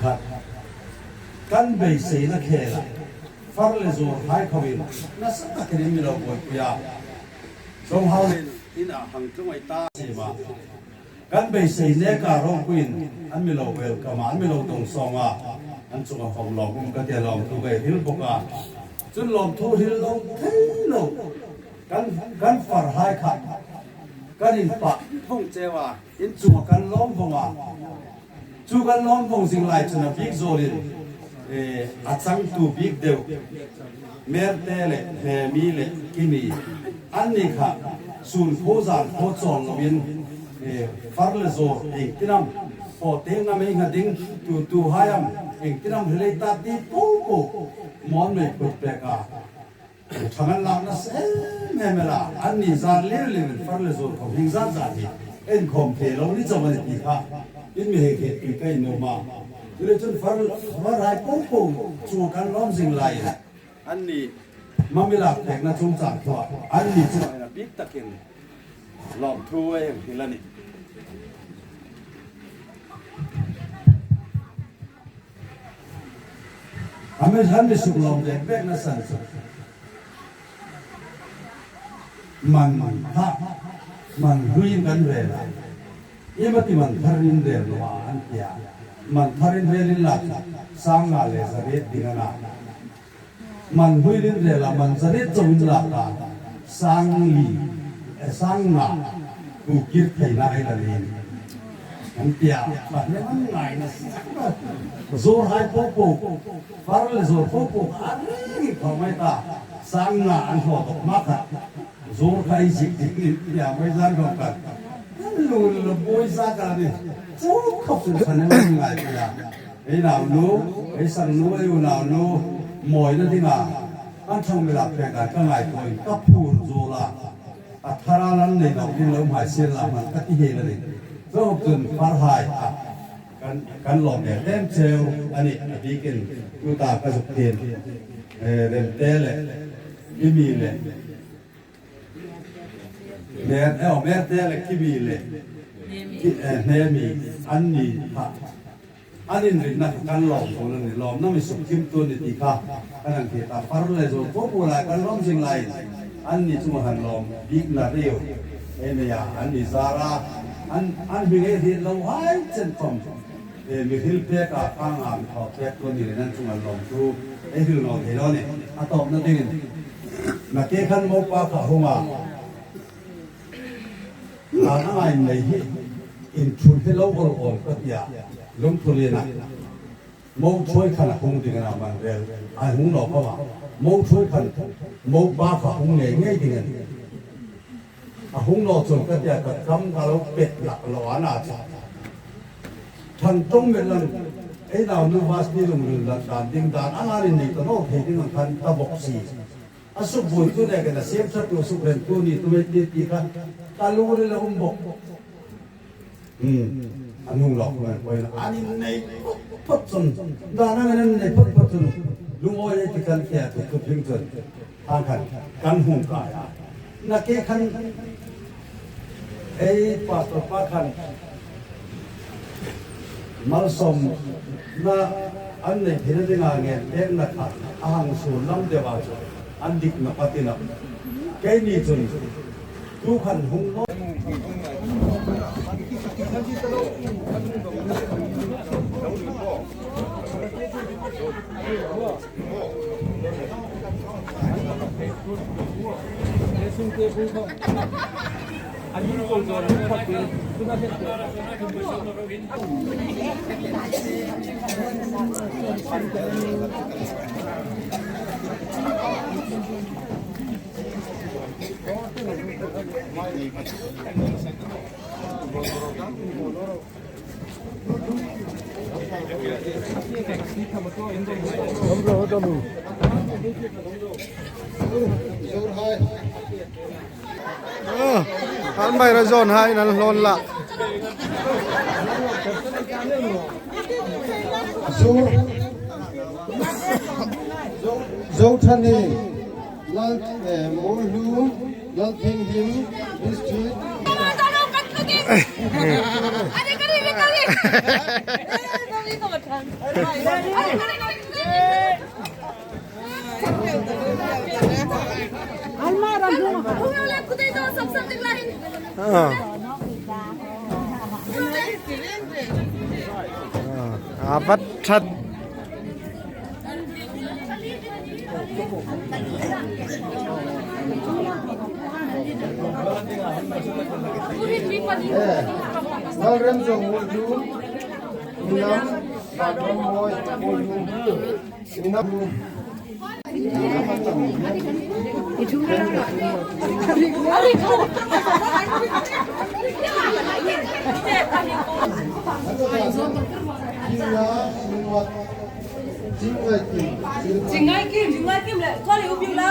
Khat. Kan beiseina khela. Far le zawr hai khawmin. Nasa takin in mi lo buoipui a. Zawng hau le in a hang tlung ai ta. Sima. Kan beisei neka ropuiin an mi lo welcome a, an mi lo dong sawng a, an chunga khawm lawmum ka ti a, lawmthu ka hril bawk a. Chun lawmthu hril lo thei lo kan, kan farhai kha kan inpâk vawng cheu a, in chunga kan lawm vawng a. Chu kan lawm vawng zing lai chun a bik zawlin, eh, a changtu bik deu, Merte le Hnemi le Kimi, anni kha sun khuo zan khuo chawl loin, eh, far le zawr iengtin am, fawteng am ei ngha ding, tu, tuhai am iengtin am hril ei ta ti po po, mawn mei phut pek a. Ṭhang an lak nasa em em el a, anni zar liu liuin far le zawr khawm hieng zat zat hi inkhawm thei lo ni chau a nih ti kha in mi hei hrietpui ka nuom a. Chuleiin chun far, farhai po po chunga kan lawm zing lai. Anni hma mi lak pekna chungchang thua anni chu a bik takin lawmthu ei hang hril a nih. A mi, an mi suk lawm bek bek nasa chu man kha, man hluiin kan rel a. Iemani man tharin rel naw a an ti a. Man tharin rel inla, sang nga le za riet ding a na. Man hluiin rel a, man za riet chauin lak a, sang li, eh, sang nga, tu kir theina ei la nih. An ti a, ka hne man ngai nasa. Zawrhai po po, far le zawr po po, a ring khawm ei ta, sang nga an hlawdawk hma kha. Zawr kha ei zik dik ni, ti a, mai zan khawm kha. An lung lo buoi sa ka ni. Chu khawp chu san man ngai ka. Ei naunu, ei sangnu, ei unaunu, mawina dinga an ṭhang mi lak pek a ka ngaituoin ka phur zuol a. A thara lan nei nawk ding lo hmai sien la hman ka ti hel a nih. Chuong chun farhai a kan, kan lawm em em cheu a nih, a bikin tuta ka zuk tiem. Eh, Remte le, Kimi le, Mer, eh, Merte le Kimi le, Ki, eh, Hnemi, anni kha. An inrinna kha kan lawm zuol a nih, lawmna mi suk thim tu a nih ti kha. Kan hang hriet a, far le zawr po po lai kan lawm zing lai. Anni chunga han lawm bikna riau ei nei a, anni zara, an, an hming ei hriet lo hai chen khawm. Eh, mi hril pek a, khang a mi thaw pek tu a ni leiin an chunga lawmthu ei hril naw thei naw nih. A tawpna dingin, nakie khan mopa kha hung a, dan anga innei hi inthun hi lo awl awl ka ti a, lungthulien a. Mo thuoi khan a hung ding a na, man rel a hung naw khawma. Mo thuoi khan mopa kha hung ngei ngei ding a nih. A hung naw chun ka ti a, ka kam ka lo pet lak lo a na chu. Ṭhang ṭawng met lang, ei naunu Vasni lungril dan, dan ding dan, a ngarin nei ta naw thei ding ang khan ta bawk si. A sukbuoitu le ka na siem ṭhatu, sukhremtu ni tu ei ti ti kha ka lungril a um bawk. Hmm. A nung lawk mai poi na. An innei phawt phawt chun. Dan ang an innei phawt phawt chun. Lungawi ei ti kan tia tu tu phing chun. Ang khan kan hung kai a. Nakie khan ei pastor pa khan malsawmna an nei theina dinga ngen pekna kha a hang suol lam deu a chu an dikna patina. Keini chun tu khan hung naw. Ah, an bai ra zon hai nan hlon la. Zo, Zo, Zoṭhani, Lal, eh, Mawlhu, Lalthinghlim District. Ah. A vat ṭhat. Lalremzawng Muolhum, Inam Lalremmawi Muolhum, Inam. Chingai Kim. Chingai Kim, Chingai Kim le, kawli upiu la.